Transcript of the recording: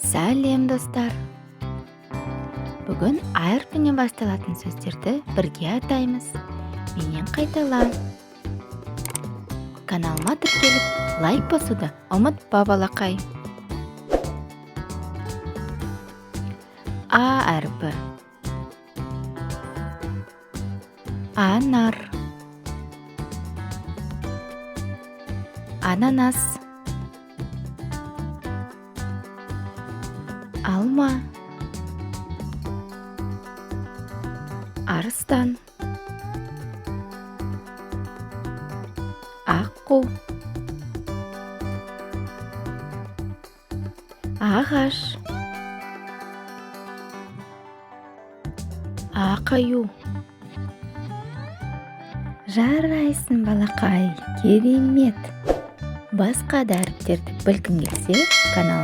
Сәлем, достар! Бүгін А әрпінен басталатын сөздерді бірге атаймыз. Менен қайтала. Каналыма тіркеліп, лайк басуды ұмытпа, балақай. А әрпі. Анар. Ананас. Алма. Арыстан. Аққу. Ағаш. Ақ аю. Жарайсың, балақай, керемет. Басқа да әріптерді білгің келсе, каналыма